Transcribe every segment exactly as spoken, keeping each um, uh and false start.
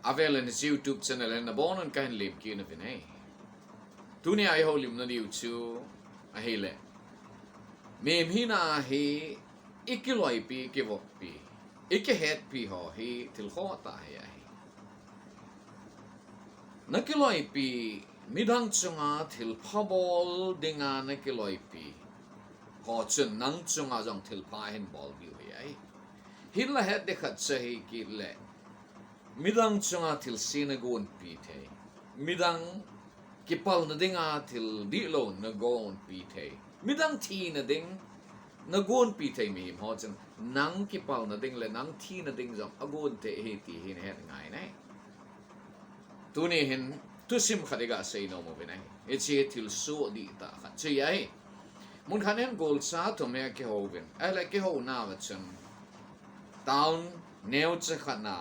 Avel in hiche YouTube channel hin nabonun kahin lemkit nauvin ahi. Tunia ihoulimna diu chu ahile, mihem hina hi ikiloipi, ikivoppi, ikihetpi ho hi thil khoh tah hi ahi. Nakiloipi, midang chunga thilpha bol dinga nakiloipi ho chun nang chunga jong thilpha ahin bol diu hi ahi. Hinla het ding khat chu ahikit le, midang chunga thilse nagonpi thei, midang kipalna dinga thil dihlou nagonpi thei, midang thina ding nagonpi thei mihem ho chun nang kipalna ding le nang thina ding jong agon thei ahi ti hi nahet ngai ahi. Tuni hin thusim khat iga seinom uvin ahi. Hiche thilsoh dihtah khat chu ahi. Mun khat hin golcha thum hi akihouvin, ahile akihouna uva chun town neocha khat na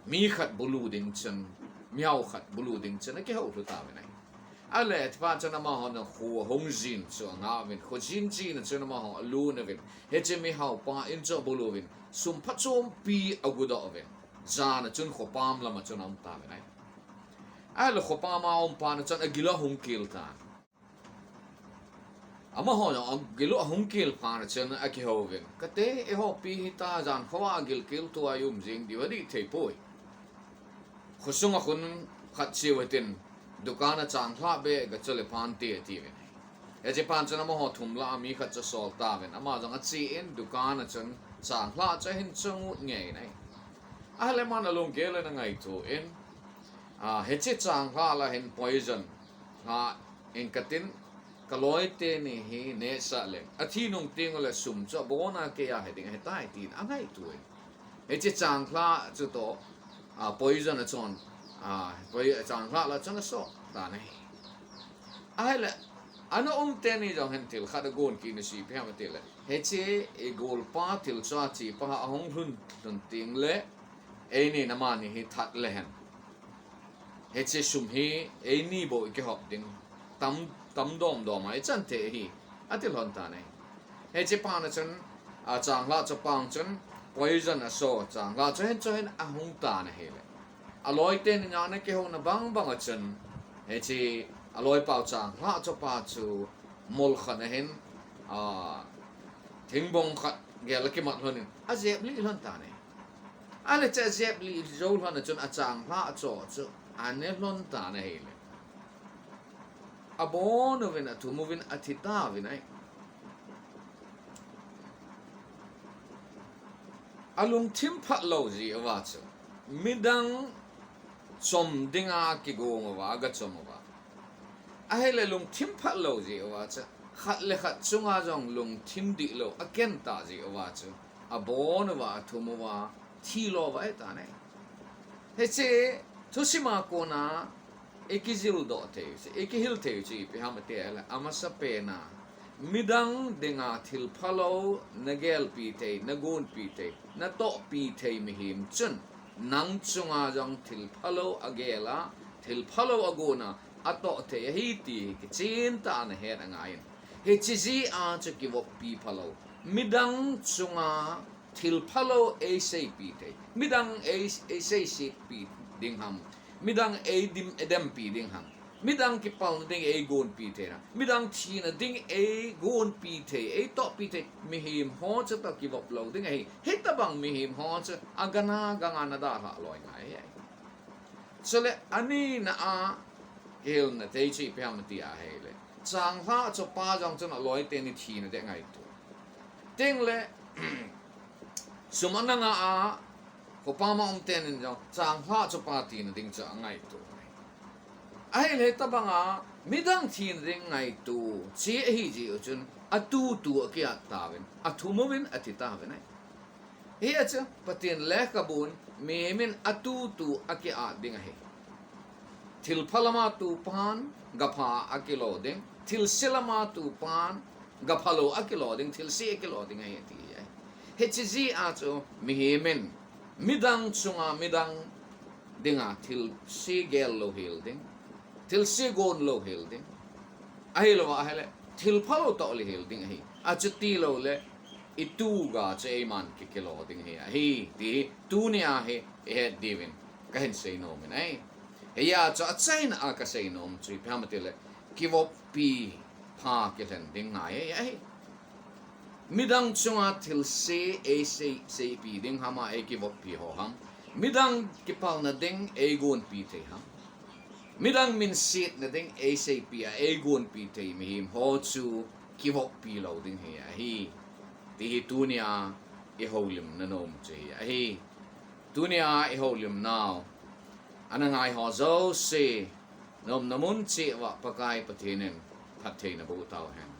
mi khat bulu ding chun, mihao khat bulu ding chun akihou lhu tauvin ahi. Ahile chuphat chun amahon kho ahung jin chu angah uvin, kho jin jin a chun amaho alut uvin, hiche mihaopa in chu abulu uvin, sum phachompi agudoh uvin, jan a chun khopam lama chun aum tauvin ahi. Ahile khopam a aum phat na chun agil u ahung kel tan. Amaho jong agil u ahung kel phat na chun akihouvin, kate, eiho pi hita, jan khovah a gilkel tua i um jing diu adih thei poi. Khosunga khun khat cheu hitin, dukan a changlhah beh gachole phante atiuvin ahi. Hiche phat chun amaho thum lah a mi khat chu asol tauvin, ama jong achen dukan a chun changlhah chu ahin chongut ngei in ahi. Ahile aman alunggel in angaito in, a, hiche changlhah lah hin poison lhah ing katin, kaloi teni hi nehsah leng, athi nung teng ule sum chu abona keiya hiding ahitai tin angaito in, hiche changlhah chutoh, a, poison achon, a, poi-, changlhah lah chun asoh tan ahi. Ahile, ana um teni jong hin thil khat agon kit in, ipi ham itile, hiche igolpa thilcha chepa ahung lhun lhun teng le, eini namani hi that le hen, hiche sum hi eini bou ikihop ding, tam, tam domdom a ichan thei ahi, ati lhon tan ahi. Hiche phat na chun, a, changlhah chu pang chun poison aso changlhah chu hin, chu hin ahung tan ahile, aloi teni ana kihouna bangbang a chun, hiche aloipau changlhah chupa chu mol khat a hin, a, thingbong khat gel akimat lhon in ajeplih lhon tan ahi. Ahile hiche ajeplih jou lhon a chun achanglhah cho chu ane lhon tan ahile, abon uvin, athum uvin, athi tauvin ahi. Alungthim phatlou jeh uva chu, midang chom dinga akigong uva, agachom uva, ahile lungthim phatlou jeh uva chu, khat le khat chunga jong lungthim dihlou aken tah jeh uva chu, abon uva, athum uva, thilou uva ahitan ahi. Hiche thusim a kona ikijildoh thei u chu, ikihil thei u chu ipi ham itile, amasapen a, midang dinga thilphalou nagelpi thei, nagonpi thei, natohpi thei mihem chun nang chunga jong thilphalou agel a, thilphalou agon a, atoh thei ahi ti hi kichen tah a nahet angai in. Hiche jeh a chu kivoppi phalou, midang chunga thilphalou eiseipi thei, midang ei, eiseisetpi ding ham, midang eidim, eidempi ding ham, midang kipalna ding eigonpi thei na, midang thina ding eigonpi thei, eitohpi thei mihem ho chutoh kivop lou ding ahi. Hitobang mihem ho chu agana ganga nadalhah loi ngai ahi. Chule anina a kihilna thei chu ipi ham iti ahile, changlhah chupa jong chun aloi teni thina ding angaito. Tengle sum ana nga a, khopam a um tenin jong changlhah chupa thina ding chu angaito. Ahile hitobanga midang thina ding ngaito chu ahi jeh u chun atutu akiat tauvin, athum uvin, athi tauvin ahi. Hijeh chun Pathen lekhabun mihem in atutu akiat ding ahi. Thilpha lama tu phat gapha akilo ding, thilse lama tu phat gaphalou akilo ding, thilse akilo ding ahi ati ahi. Hiche jeh a chu mihem in midang chunga midang dinga thilse gel louhel ding, thilse gon louhel ding, ahilouva ahile thilphalou toh louhel ding ahi. Achuti loule ituga chu eiman kikilo ding hi ahi ti hi tunia hi ihet diuvin kahin seinom in ahi. Hijeh chun achaina a kaseinom chu ipi ham itile, kivoppi pha kilhen ding ngai ahi. Midang chunga thilse eisei, seipeh ding ham a eikivoppi ho ham. Midang kipalna ding eigonpi thei ham. Midang minsetna ding eiseipeh a eigonpi thei mihem ho chu kivoppi lou ding hi ahi. Ti hi tunia ihoulimna nom chu hi ahi. Tunia ihoulimnau ana ngai ho jouse, naumna mun cheh uva Pakai Pathen in phattheina boh tauhen.